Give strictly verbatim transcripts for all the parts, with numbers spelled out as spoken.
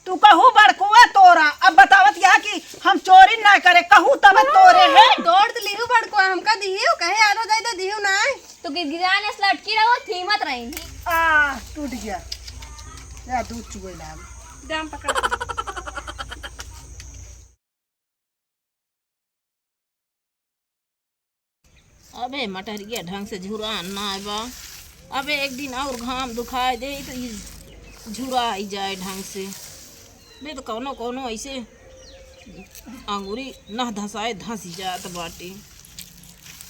तू कहू बड़कुआ तोरा, अब बतावत या कि हम चोरी ना करे, कहू तब तोरे है। तोड़ त लिहू बड़कुआ, हमका दिहियो, कहे आलो जाई त दिहू ना। तो गिरगिराने से लटकी रहो, थीमत रही। आ, टूट गया। या दूध चुए लाग। जाम पकड़। अबे मटरिया ढंग से झुरान ना बा। अबे एक दिन और घाम दुखाए दे तो ई झुराई जाए ढंग से। बे तो कौनो कौनो ऐसे अंगूरी नह धसाए धस जात बाटे।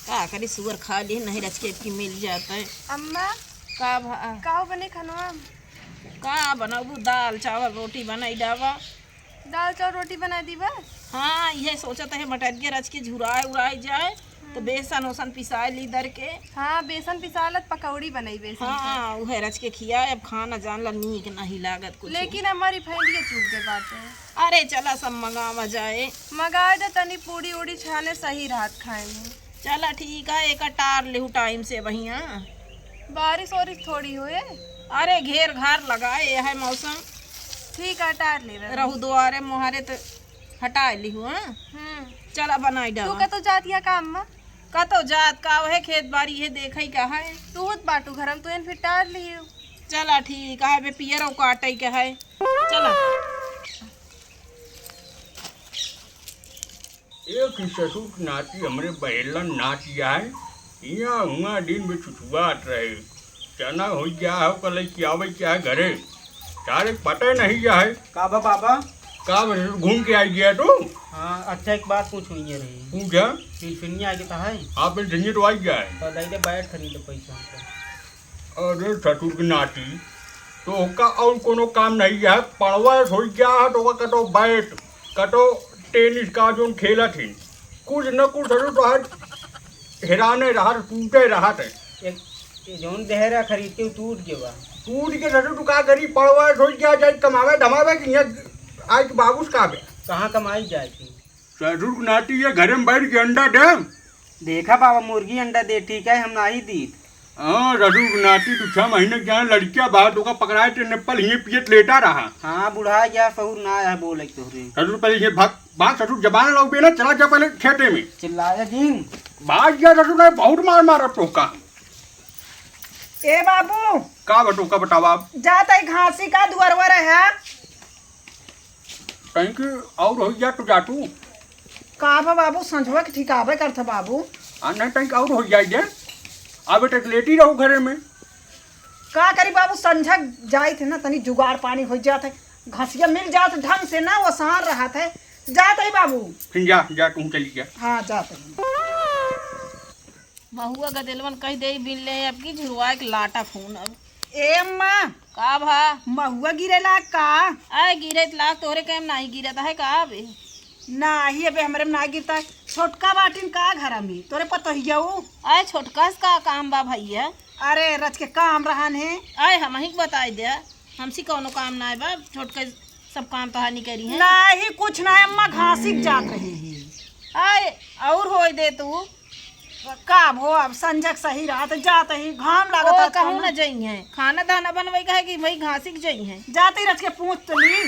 का करी, सुअर खा ली नहीं रच के की मिल जाता है। अम्मा, का भा? का बने खनवा? का बनाबू? दाल चावल रोटी बनाई डाबा। दाल चाउर रोटी बनाइ दी बस। हाँ, इहे सोचत है, मटरिया रच के झुराए उराए जाए, तो हम्म। बेसन ओसन पिसाए ली दर के। हाँ, बेसन पिसा लत, पकौड़ी बनाई बेसन के। हाँ, उहे रच के खियाए, अब खाना जान ला नीक नहीं लागत कुछ। लेकिन हमारी फैंडिया चूक गए बाटे। अरे चला सब मंगावा जाए। मंगाए दे तनी पूड़ी उड़ी छाने सही रहत खाए में। चला ठीक है, एक टार लेहू टाइम से बहिया। बारिश ओरिश थोड़ी होए। अरे घेर घार लगाए, यह है मौसम। ठीक है, टार ले रहे। रहू दुआरे मुहारे तो हटाए लिहू, हाँ? हम्म। चला बनाई तू डावा। कतो जात या काम में? कतो जात का, वहे खेत बारी है, देखई का है। तू होत बाटू घर में, तू एन फिर टार लियो। चला ठीक है, बे पियर और काटे के है। चला। एक ही ससुर के नाती हमरे बहेलन नाच जाए, हियाँ हुआँ दिन में छुछुआत रहे। चना होइ गया है, ओकर लइके आवे क्या है घरे, सारे पता नहीं क्या है। का बा बाबा? का बा, घूम के आई गया तू? हाँ, अच्छा एक बात पूछुइए रही। पूछा। पिलपिनिया आगे तो है। हाँ, पिलपिनिया तो आई गया है। तो दे दे बैट खरीद पैसा हमको। अरे ससुर के नाती, तोहका और कोनो काम नहीं है? पड़वा होई क्या है? तोहका कतो बैट, कतो टेनिस का जोन खेलत है, कुछ न कुछ ससुर तोहार हेराने रहत, टूटे रहत है। एक, ये जोन देहरा खरीद के टूट गए बा। टूट के ससुर तू का करी? पड़वा होई क्या, जाए कमावे धमावे कि यहाँ आज बाबूस का बे? कहाँ कमाई जाए थी? ससुर के नाती ये घरे में बैठ के अंडा दे। देखा बाबा, मुर्गी अंडा दे, ठीक है, हम नाही दीत। हाँ, ससुर के नाती, तू छह महीने के यहाँ लड़किया बाहर तो का पकड़ाए थे, निप्पल हिये पियत लेटा रहा। हाँ, बुढ़ा गया, सहूर ना आया बोले तोहरे। ससुर पहले ये भाग, भाग ससुर, जबान लौबे ना, चला जा पहले खेते में। चिल्लाया जिन। भाग गया ससुर, नहीं बहुत मार मारा तो का। ए बाबू। का बटू, का बतावा आप? जात है घासी का दुआरवा रहे। कहीं के और हो जा तो जा तू। का बा बाबू, संझवा के ठिकाबे करत बाबू। आ, नहीं, कहीं के और हो जाए जे। अब तक लेटी रहू घरे में। का करी बाबू, संझक जाइत है ना, तनी जुगाड़ पानी हो जात है, घसिया मिल जात ढंग से ना, वो सार रहत है। जात है बाबू। फिर जा, जा, तू चली जा। हाँ, जात है। महुआ गदेलवन कह दे बिन ले, अब की झुरवाए के लाटा खून अब। ए अम्मा। का भा? महुआ गिरे लाग का? आए गिरे त लाग, तोहरे के में नाही गिरत है का बे? नाही, अबे हमरे में ना गिरता है। छोटका बाटिन का घर में? तोरे पतोहिया ऊ? आए छोटका से का काम बा भैया? अरे रच के काम रहन है। आए हम ही के बताई दे, हमसे कौनो काम ना है बा, छोटका सब काम तो हानि करी है। नाही, कुछ ना, अम्मा घासी के जात रहे हैं। आए, और होई दे तू। का भो, अब संझक सही रहत, जात ही, घाम लागत ओ, है, कहूँ खाना। न जइहें। खाना दाना बनवई का है कि भाई घासी के जइहें। जात ही रच के पूछ तो ली।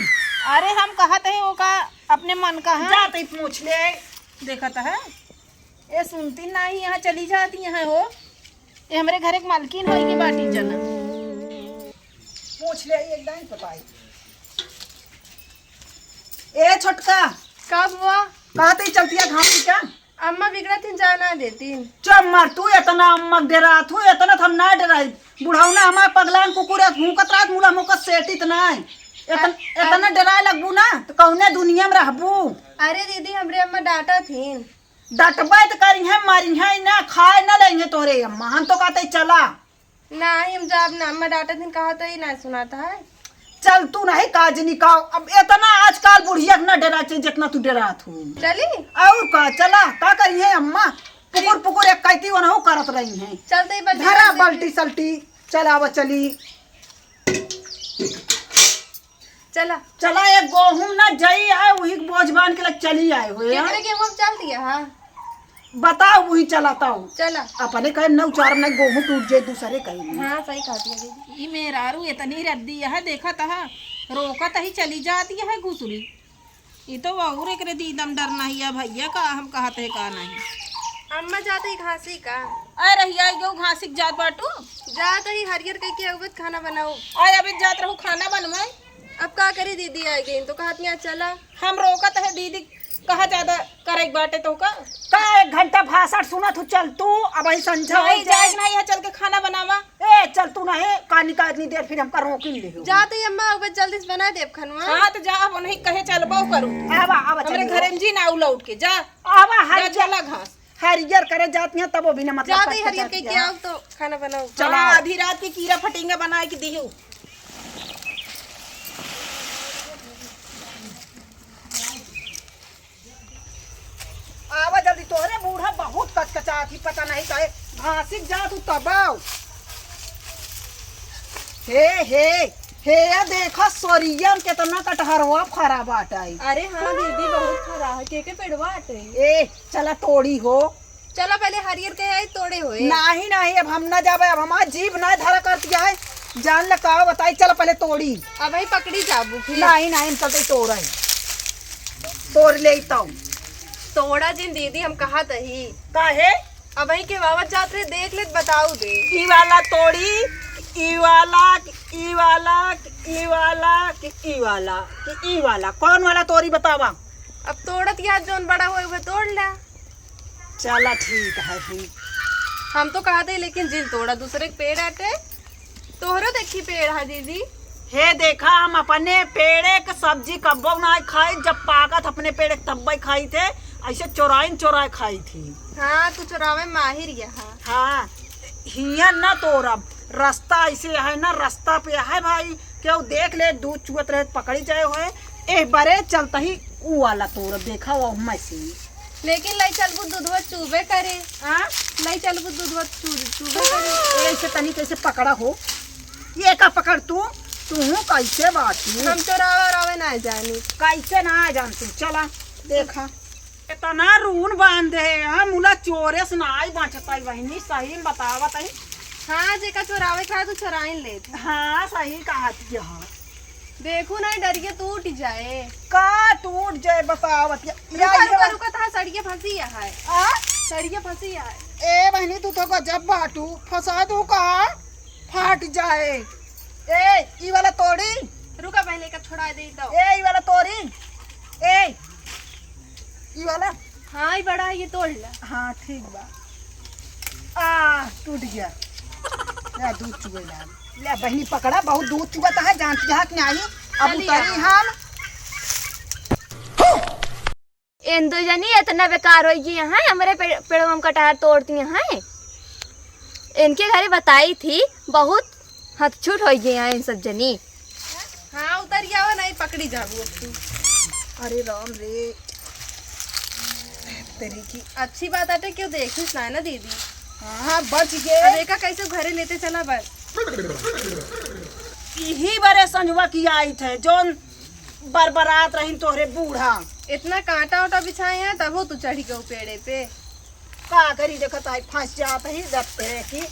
अरे हम कहत है ओका अपने मन का है। जात ही पूछ ले। देखत है। ए सुनती नाही, यहाँ चली जाती यहाँ हो। ए हमरे घरे के मालकिन होई के बाटी जना। पूछ ले, एकदम पताई। ए छोटका। का बुआ? कहाँ तई चलती है घाम की क्या? अम्मा बिगड़त हिन, जाए ना देती। चुप मर, तू इतना अम्मा के डेरात हूँ, इतना तो हम ना डेराई। बुढ़ौना हमार पगलान कुकुर है, भूकत रात मुला मुकत सेटित ना है। इतन-, अ-, इतना अ-, डेराए लगबू ना, तो कौने दुनिया में रहबू? अरे दीदी, हमरे अम्मा डांटत हिन। डटबे त करिहें, मरिहें ना, खाए ना लेंगे तोरे अम्मा। हम तो कहते चला। नाही, हम जाब ना, अम्मा डांटत हिन, कहा तो ही ना सुनाता है। चल तू नहीं काजनी का, अब इतना आजकल बुढ़िया के ना डरा चाहिए जितना तू डरात हो। चली? और का, चला, का करिहें अम्मा? पुकुर पुकुर एक कैती ओनहु करत रही हैं। चलते ही बल्टी धरा बल्टी। बल्टी सल्टी, चला अब चली। चला। चला, एक गोहूं ना जई आए, वही के बोझ बांध के लग चली आए हुए हैं। केकरे गेहूं हम चल दिया, हाँ। बताओ, वही चलाता हूँ। चला। अपने कहे नौ चार में गोहूं टूट जाए, दूसरे कहे नहीं। हाँ, सही कहती है दीदी। ई मेहरारू इतनी रद्दी है, देखा तहा। रोकत ही चली जाती है घुसुरी। ई तो और एकरे दीदम डर नहीं है भैया, का हम कहत है का नहीं। अम्मा जात ही घासी का? अरे रहिया, यो घासी के जात बाटू? जात ही हरियर कह के अउबे त खाना बनाऊ। अरे अबे जात रहू खाना बनवाए। अब का करी, दीदी आ गई तो कहत यहाँ चला। हम रोकत है दीदी, कहा ज्यादा करे के बाटे तो का? का एक घंटा भाषण सुनत हूँ, चल तू, अब ही संझा हो नहीं, जाए। जाए नहीं है, चल के खाना बनावा। ए, चल तू ना, ए, कानी का इतनी देर फिर हमका रोकिन ले हो। जात ही अम्मा, अब जल्दी से बना देब खनवा। हाँ, तो जा, अब उन्हीं कहे चलबो करू। आवा, आवा, हमरे चल। घरे में जी ना आऊ लौट के, जा। आवा, जा, हरियर, चला घास। हरियर करे जाती हैं, तब वो भी ना मतलब जात ही करके हरियर जाती कह के हैं। आऊ तो खाना बनाऊ। चला। हाँ, आधी रात के कीड़ा फटिंगा बनाए के दिहू। आवा जल्दी, तोहरे बूढ़ा बहुत कचकचात ही, पता नहीं काहे घासिक जात हूँ तबाऊ। हे, हे, हे, या देखा सोरियन केतना कटहरवा फरा बाटे। अरे हाँ दीदी, बहुत फरा है। के के पेड़वा आटे? ए, चला तोड़ी हो। चला पहले हरियर के आई तोड़े होए। नाही, नाही, अब हम ना जाबे, अब हमार जीभ ना धरा करती है। जान ले का बताई, चला पहले तोड़ी। अब ही पकड़ी जाबू फिर। नाही, नाही, हम चलते तोड़े। तोड़ ले तो। तोड़ा जिन दीदी, हम कहा तही। काहे? अब ही के वावत जात रहे, देख ले, बताऊ दे। ई वाला तोड़ी, ई वाला, ई वाला, ई वाला, ई वाला, ई वाला। कौन वाला तोड़ी बतावा? अब तोड़त यार जौन बड़ा होए, वह तोड़ ला। चला ठीक है फिर। हम तो कहत ही, लेकिन जिन तोड़ा दूसरे के पेड़ आटे, तोहरो देखी पेड़ है दीदी। हे देखा, हम अपने पेड़े के सब्जी कब्बो ना खाई, जब पाकत अपने पेड़े के तब्बे खाई थे, ऐसे चोराइन चोराए खाई थी। हाँ, तू चोरावे माहिर यहाँ। हाँ, हियाँ ना तोड़ब, रास्ता ऐसे है ना, रास्ता पे है भाई, केहू देख ले, दूध चुअत रहे, पकड़ी जाए होए। एह बरे चलता ही ऊ वाला तोड़ब, देखा वो मैं से। लेकिन लई चलबू दूधवा चूबे करे। हाँ? लई चलबू दूधवा चू-, चूबे करे। ए, ऐसे तनी कैसे पकड़ा हो? ये का पकड़ तू? तू कैसे बाटी? हम चोरावे ओरावे ना जानी। कैसे ना जानती? चला, देखा। इतना रून बांधे है, हम उला चोरे से ना आई बाँचत आई बहिनी, सही में बतावत आई। हाँ, जेका चोरावे का है, तू चोराइन लेत। हाँ, सही कहत ही हाँ। देखू ना, डरिया टूट जाए। का टूट जाए बतावत या, या, रुका, या। रुका, रुका, तहार सड़िया फंसी है। आ? सड़िया फंसी है। ए बहिनी, तू तो गजब बाटू, फंसा दू का? फाट जाए। ए, ई वाला तोड़ी। रुका, पहले का छोड़ा दे तो। ए, ई वाला तोड़ी। ए, ई वाला। हाँ, ई बड़ा है, ये तोड़ ला। हाँ, ठीक बा। आ, टूट गया। ले, दूध चुए ला। ले, बहिनी पकड़ा, बहुत दूध चुअत है, जानती है कि नहीं? अब चलिए। उतरी हम। इन दो जनी इतना बेकार होइ गई हैं, हमरे पे-, पेड़वा में कटहर तोड़ती हैं। इनके घरे बताई थी, बहुत हथछूट होइ गई हैं इन सब जनी। हाँ, उतरि आवा, नहीं पकड़ी जाबू अब तू। अरे राम रे, तेरी की। अच्छी बात आटे, क्यों देखिस ना, ना दीदी। हाँ, बच गए। अब एका कैसे घरे लेते चला बस। यही बरे संजवा की आई थे, जौन बरबरात रहिन तोहरे बूढ़ा। इतना कांटा ओटा बिछाए हैं, तबो तू चढ़ी गऊ पेड़े पे। का करी, देखत आई फंस जात ही, डरते रहे कि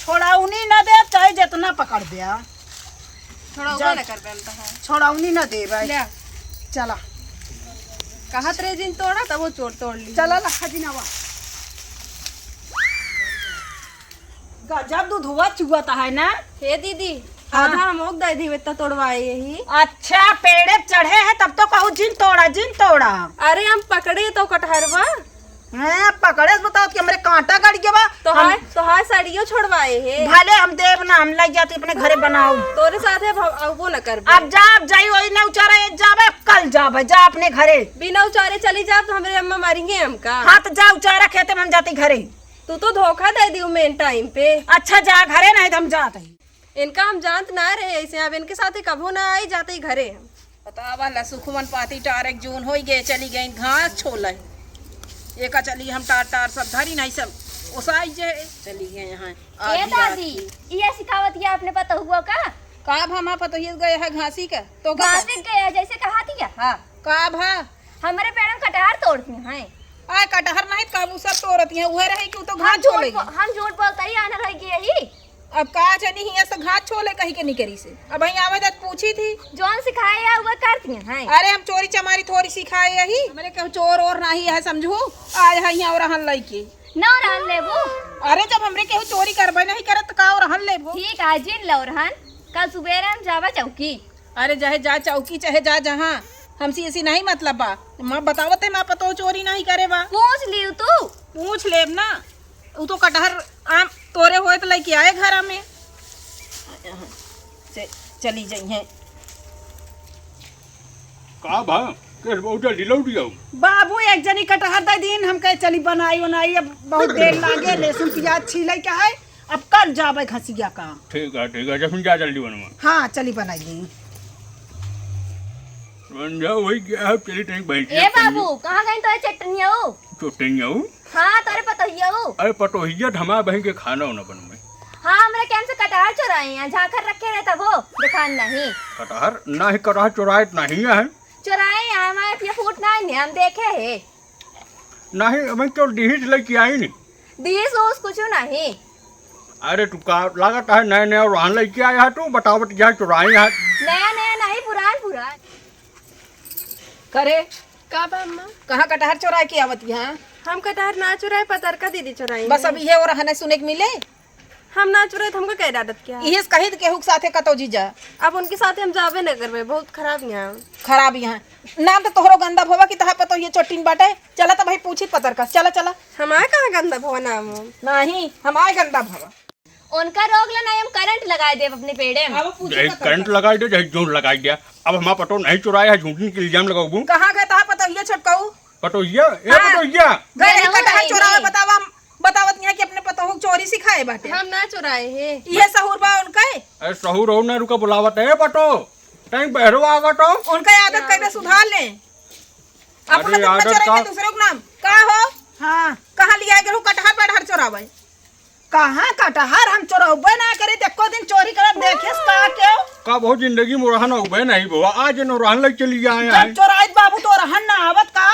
छोड़ाउनी न दे, चाहे जितना पकड़ दे। छोड़ाउबा जा। न कर बेलता है। छोड़ाउनी न दे भाई। ले। चला। कहत रहे जिन तोड़ा, तब वो चोर तोड़ ली। चला लखा जी नवा। गजब दूधवा चुअत है ना? हे दीदी, हाँ। आधा हम ओक दे दी, इतना तोड़वाए यही। अच्छा, पेड़े पे चढ़े हैं, तब तो कहू जिन तोड़ा, जिन तोड़ा। अरे, हम पकड़े तो कटहरवा। हैं, पकड़े से बताओ कि हमरे कांटा गड़ गया बा। तो हम हाय, तो हाय साड़ियों छोड़वाए हैं। भले हम देब ना, हम लग जाती अपने घरे बनाऊ। तोरे साथे अब हम अउबो न करबे। अब जा, अब जाई, वही ना उचारा, ये जाबे, कल जाबे, जा अपने घरे। बिना उचारे चली जा तो हमरे अम्मा मारेंगे हमका। हाँ, तो जा उचारा खेते में, हम जाती घरे। तू तो धोखा दे दियो मेन टाइम पे। अच्छा, जा घरे, नहीं तो हम जात ही। इनका हम जानत ना रहे ऐसे, अब इनके साथे कभो ना आई, जात ही घरे हम। बतावा ला, सुखमन पाती टारक जून होई गए, चली गई घास छोले। एका चली हम टार टार सब धरी नहीं सब ओसाई जे चली गए यहाँ। ए आधी रात दादी, की। ये सिखावत ये अपने पतहुआ का? का भा हमार पतोहिया गए है घासी का? तो का? घासी गए है, जैसे कहा थी क्या? हाँ। का भा? हमरे पेड़ में कटहर तोड़ती हैं। आ, कटहर नहीं, काबू सब तोड़ती हैं। उहे रहे कि उ तो हम घास झूठ छोले। बो-, हम झूठ बोलते ही आने रह गई यही। अब का जानी हियाँ से घात छोले कहीं के निकरी से। अब हियाँ आवे जात पूछी थी। जौन सिखाए या उहे करती हैं। अरे हम चोरी चमारी थोड़ी सिखाए यही। हमरे केहू चोर ओर नाही है समझू। आए है हियाँ ओरहन लइके। ना ओरहन लेबू? अरे जब हमरे केहू चोरी करबे नहीं करत तो का ओरहन लेबू? ठीक है, जिन लो ओरहन। कल सुबेरे हम जाबे चौकी। अरे चाहे जा चौकी, चाहे जा जहाँ, हमसे ऐसी नहीं मतलब बा। माँ बतावत है, माँ पतो चोरी नहीं करे बा। पूछ लियो तू। पूछ लेब ना, उ तो कटहर आम तोरे होए तो लेके आए घर में। से चली जाई है। का भा? केस बहुत जल्दी लौट जाऊ। बाबू एक जनी कटहर दे दीन, हम कहे चली बनाई उनाई, अब बहुत देर लागे, लहसुन प्याज छीले के है। अब कल जाबे घसिया का। ठीक है, ठीक है, जखन जा जल्दी बनवा। हाँ, चली बनाई ली। बन जाओ, वही क्या है, चली तनी बैठ ए जा, बाबू, कहाँ गई तोरे चटनिया हो? चटनिया हो? हाँ, तोरे पतोहिया हो? अरे पतोहिया धमा बहन के खाना होना बनवे। हाँ, हमरा केन से कटहर चोराए हैं, झांखर रखे रहे तब हो, दिखान नहीं। कटहर? नहीं, कटहर चोराए नहीं है। चोराए हैं, हमारे ये फूट नहीं है, हम देखे है। नहीं, हमें क्यों डीहिस लेके आई नहीं? डीहिस ओस कुछ नहीं। अरे तू का लागत है नया नया ओरहन लेके आया है तू, बतावत जा चुराई है। नया नया नहीं, पुरान पुरान। करे? का बा अम्मा? कहाँ कटहर चोराए के आवत यहाँ? हम कटहर ना चुराए, पतरका दीदी चुराई बस है। अब इहे ओरहन सुने के मिले। हम ना चुराई तो हमका कह डाटत क्या? इहे से कही त केहू के साथे कतौ जीजा। अब उनके साथे हम जाबे न करबे, बहुत खराब यहाँ। खराब यहाँ। नाम तो तोहरो गंदा भवा कि तहा पतोहिए चोटिन बाटे। चला त भाई पूछी पतरका, चला, चला। हमारे कहाँ गंदा भवा नाम हो? नहीं, हमारे गंदा भवा। उनका रोक ले, नहीं हम करंट लगाए देब अपने पेड़े में। अब पूछी चाहे पतरका। करंट लगाई दे, चाहे जोर लगाई दे, अब हमारा पतो नहीं चुराया है, झूठी के इल्जाम लगाऊ। कहाँ गए तहा पतोहिए छोटकाऊ? पतोहिया? ए हाँ। पतोहिया! गए गए रही रहू कटहर नहीं। चोरावे, बतावा, हम बतावत यहाँ कि अपने पतोहू के चोरी सिखाए बाटे। हम ना चुराए हे। इहे सहूर बा उनके? अरे सहूर हो ना, रुका बुलावत है, ए पतो, तनी बहरो आवा तो। उनका आदत कैसे सुधार ले? अपन अरे आदत आदत छोड़े का? के दूसरे को नाम का हो? हाँ। कहाँ लिया गए हो कटहर पटहर चोरावे? कहाँ कटहर हम चोरौबे ना करी, त एको दिन चोरी करत देखिस का केहू? का बहुत जिंदगी में ओरहन उबे नहीं बुआ, आज न ओरहन लग चली आए जब हैं। चोराइत बाबू तो ओरहन ना आवत का?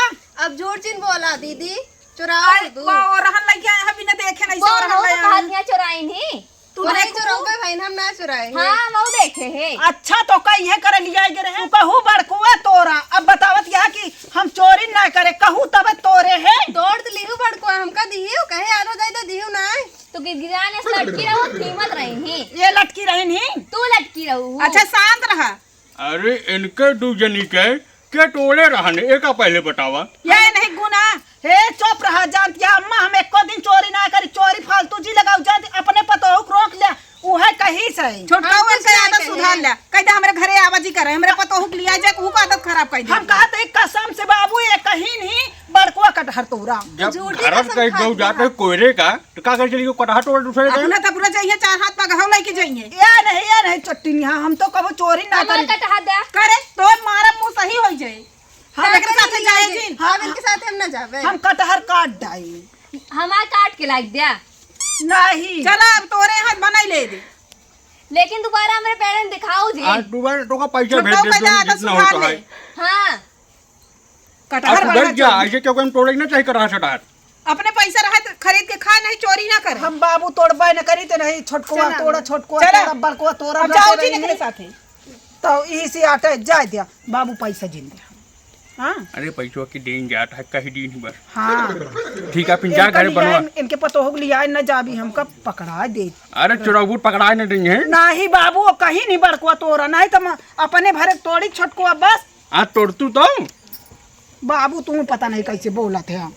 अब झूठ जिन बोला दीदी, चुराओ अरे, दू। वो ओरहन लग आए हैं, बिना देखे नहीं से वो ओरहन वो ले तो आए हैं। कहा दिया चोराइन ही। तू वो नहीं देखू? चुराओगे भाई, हम ना चुराए हैं। हाँ, वो देखे हैं। अच्छा तो का इहे करे लिया के रहे? तू कहू बड़कुआ तोरा, अब बतावत यह कि हम चोरी ना करे, कहू तब तोरे है। तोड़ त लिहू बड़कुआ, हमका दिहू, कहे आधा दे दे दिहू ना। तो गिरगिराने से लटकी रहो, कीमत रही ही। ये लटकी रही नहीं। तू लटकी रहू। अच्छा, शांत रहा। अरे, इनके दू जनी के, के टोले रहने, एका पहले बतावा। ये नहीं गुना। हे, चुप रहा, जानत या अम्मा, हम एको दिन चोरी ना करी, चोरी फालतू जी लगाऊ, जानत अपने पतोहू के रोक ले, उहे कही सही। छोटका हम उनके कुछ नहीं आदत कहे। सुधार ले, कह दे हमरे घरे आवा जी करे, हमरे पतोहू के लिया जाए, कहू का आदत खराब कर दे। हम कहत है कसम से बाबू, ये कहीं नहीं, बड़कुआ कटहर तोरा। जब झूठी धरत कसम गई खा गऊ लिया। जाते कोयरे का, तो का करे चली गई कटहर तोड़ दूसरे दिन? अपना तो पूरा चाहिए, चार हाथ पगहौ लेके जाइए। या नहीं, या नहीं, चट्टी नहीं, हम तो कबो चोरी ना हमार करी। कटहर दे। करे, तो मारा मुँह सही हो जाए। हम का एकरे साथे करी जाए ले? जी। हम इनके साथ हम ना जाबे। हम कटहर काट डाई। हमार काट के लाग द्या। नहीं। चला, अब तोरे हाथ बनाई ले दे। लेकिन दोबारा हमरे पेरेंट्स दिखाओ जी। आज दोबारा तो का पैसा छोटका भेज दे, पैसा जो आता जितना सुधार होता ले। है। हाँ। कटहर अब बढ़ा बैठ जा, चल। ऐसे क्यों कहीं तोड़े ना चाहे कटहर सटार। अपने पैसा रहा तो खरीद के खा, नहीं चोरी ना कर। हम बाबू तोड़बे न करी तो नहीं, छोटकुआ चला। तोड़ा, छोटकुआ चला। तोड़ा, बड़कुआ तोड़ा, अब जाओ बड़कुआ जी नहीं। एकरे साथे। तो इही से आटे जाए दिया, बाबू पैसा जिन दे। हाँ। अरे पैसवा के दिन जात है, कही दिन बस। हाँ। ठीक है, फिर जा इनका घरे लिया बनवा। इन-, इनके पतोह के लिया न जाबी, हमका पकड़ा दे। अरे चोरौबू पकड़ा न देंगे। नहीं बाबू, वो कहीं नहीं बड़कुआ तोरा, नहीं तो मैं अपने भरे तोड़ी छोटकुआ बस। आज तोड़ तू तो। बाबू तू पता नहीं कैसे बोलत है।